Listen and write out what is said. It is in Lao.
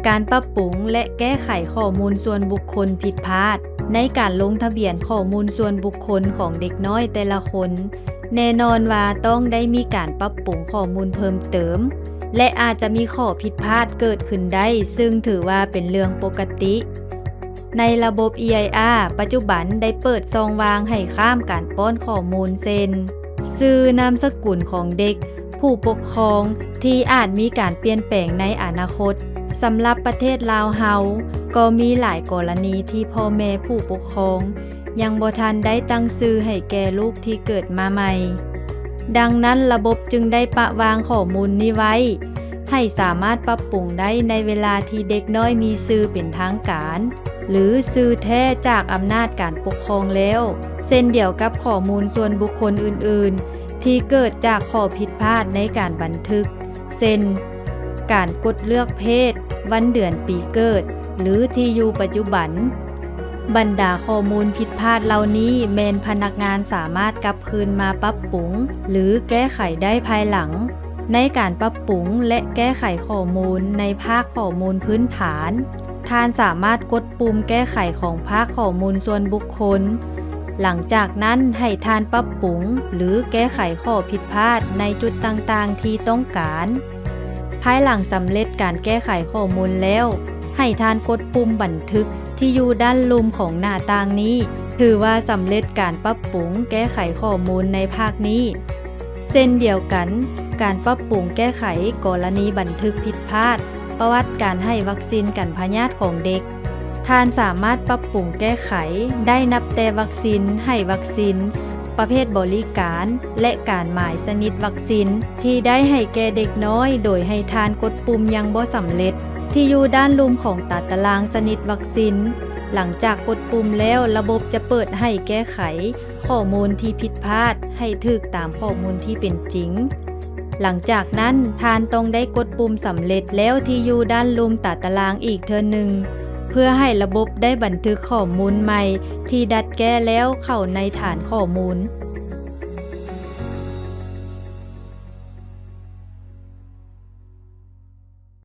ການປັບປຸງ ແລະ ແກ້ໄຂຂໍ້ມູນສ່ວນບຸກຄົນຜິດພາດ ໃນການລົງທະບຽນຂໍ້ມູນສ່ວນບຸກຄົນຂອງເດັກນ້ອຍແຕ່ລະຄົນ ແນ່ນອນວ່າຕ້ອງໄດ້ມີການປັບປຸງຂໍ້ມູນເພີ່ມເຕີມ ແລະ ອາດຈະມີຂໍ້ຜິດພາດເກີດຂຶ້ນໄດ້ ຊຶ່ງຖືວ່າເປັນເລື່ອງປົກກະຕິ. ໃນລະບົບ EIR ປັດຈຸບັນໄດ້ເປີດຊ່ອງວ່າງໃຫ້ຂ້າມການປ້ອນຂໍ້ມູນ ເຊັ່ນ ຊື່ນາມສະກຸນຂອງເດັກ, ຜູ້ປົກຄອງ ທີ່ອາດມີການປ່ຽນແປງໃນອະນາຄົດ. ສຳລັບປະເທດລາວເຮົາ ກໍມີຫຼາຍກໍລະນີທີ່ພໍ່ແມ່ຜູ້ປົກຄອງ ຍັງບໍ່ທັນໄດ້ຕັ້ງຊື່ໃຫ້ແກ່ລູກທີ່ເກີດມາໃໝ່. ດັ່ງນັ້ນ ລະບົບຈຶ່ງໄດ້ປະວາງຂໍ້ມູນນີ້ໄວ້ ໃຫ້ສາມາດປັບປຸງໄດ້ໃນເວລາທີ່ເດັກນ້ອຍມີຊື່ເປັນທາງການ ຫຼື ຊື່ແທ້ຈາກອຳນາດການປົກຄອງແລ້ວ, ເຊັ່ນດຽວກັບຂໍ້ມູນສ່ວນບຸກຄົນອື່ນໆ ທີ່ເກີດຈາກຂໍ້ຜິດພາດໃນການບັນທຶກ ເຊັ່ນ ການກົດເລືອກເພດ, ວັນເດືອນປີເກີດ ຫຼື ທີ່ຢູ່ປັດຈຸບັນ. ບັນດາຂໍ້ມູນຜິດພາດເຫຼົ່ານີ້ແມ່ນພະນັກງານສາມາດກັບຄືນມາປັບປຸງ ຫຼື ແກ້ໄຂໄດ້ພາຍຫຼັງ. ໃນການປັບປຸງ ແລະ ແກ້ໄຂຂໍ້ມູນໃນພາກຂໍ້ມູນພື້ນຖານ, ທ່ານສາມາດກົດປຸ່ມແກ້ໄຂຂອງພາກຂໍ້ມູນສ່ວນບຸກຄົນ. ຫຼັງຈາກນັ້ນໃຫ້ທ່ານປັບປຸງ ຫຼື ແກ້ໄຂຂໍ້ຜິດພາດໃນຈຸດຕ່າງໆທີ່ຕ້ອງການ. ພາຍຫຼັງສຳເລັດການແກ້ໄຂຂໍ້ມູນແລ້ວ, ໃຫ້ທ່ານກົດປຸ່ມບັນທຶກທີ່ຢູ່ດ້ານລຸ່ມຂອງໜ້າຕ່າງນີ້, ຖືວ່າສຳເລັດການປັບປຸງແກ້ໄຂຂໍ້ມູນໃນພາກນີ້. ເຊັ່ນດຽວກັນ, ການປັບປຸງແກ້ໄຂກໍລະນີບັນທຶກຜິດພາດປະຫວັດການໃຫ້ວັກຊີນກັນພະຍາດຂອງເດັກ. ທ່ານສາມາດປັບປຸງແກ້ໄຂໄດ້ນັບແຕ່ວັກຊີນ, ໃຫ້ວັກຊີນ, ປະເພດບໍລິການ ແລະ ການໝາຍຊະນິດວັກຊີນທີ່ໄດ້ໃຫ້ແກ່ເດັກນ້ອຍ ໂດຍໃຫ້ທ່ານກົດປຸ່ມຍັງບໍ່ສຳເລັດ ທີ່ຢູ່ດ້ານລຸ່ມຂອງຕາຕະລາງຊະນິດວັກຊີນ. ຫຼັງຈາກກົດປຸ່ມແລ້ວ, ລະບົບຈະເປີດໃຫ້ແກ້ໄຂ ຂໍ້ມູນທີ່ຜິດພາດໃຫ້ຖືກຕາມຂໍ້ມູນທີ່ເປັນຈິງ. ຫຼັງຈາກນັ້ນ, ທ່ານຕ້ອງໄດ້ກົດປຸ່ມສຳເລັດແລ້ວທີ່ຢູ່ດ້ານລຸ່ມຕາຕະລາງອີກເທື່ອໜຶ່ງ, ເພື່ອໃຫ້ລະບົບໄດ້ບັນທຶກຂໍ້ມູນໃໝ່ທີ່ດັດແກ້ແລ້ວເຂົ້າໃນຖານຂໍ້ມູນ.